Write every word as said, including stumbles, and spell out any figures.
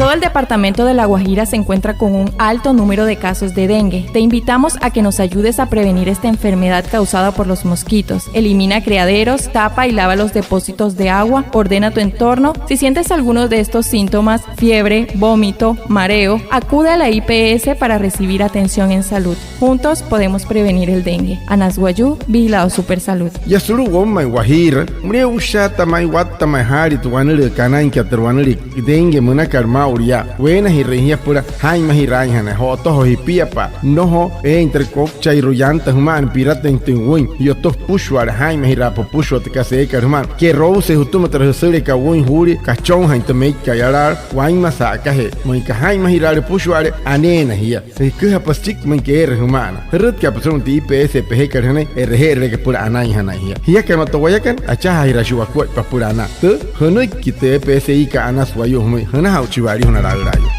Todo el departamento de La Guajira se encuentra con un alto número de casos de dengue. Te invitamos a que nos ayudes a prevenir esta enfermedad causada por los mosquitos. Elimina criaderos, tapa y lava los depósitos de agua, ordena tu entorno. Si sientes alguno de estos síntomas, fiebre, vómito, mareo, acude a la I P S para recibir atención en salud. Juntos podemos prevenir el dengue. Anas Wayuu, Vigilado Supersalud. Yaa sulu'u woumain Wajiira, müle'u ushaataa ma'i watta ma'i jaalitu wanülüü kanainkat tü wanülüü dengue münakat maa'ulu yaa. Weenajirüin jia süpüla jaa'inmajiraainjanain, jo'oto joo jipiapa'a, nnojo eein tü koukchairua llanta jüma'ana piratüinjatüin wüin, ji'yotu jüpüshua'ale, jaa'inmajiraapa jüpüshua tü kasa eekat jüma'ana. Kerouse jütüma türa jüsülekat wüin juulia kachonjain tü meikat yalaala wainma sa'akajee. Müin aka jaa'inmajiraale jüpüshua'ale, aneena jia. Jüküjapa süchiki müin aka eere jüma'ana. Jürütkaapa sulu'umüin tü I P S pejekat jünain, e'reje'erüleeka süpüla anainjanain jia. Jiakana otta wayakana, achajaajiraashii wakuaippa süpüla anaa. Tü jünüiki tü E P S I kat Anas Wayuu jümüin, jünaja'u chi wa'alijuna laülaayuu.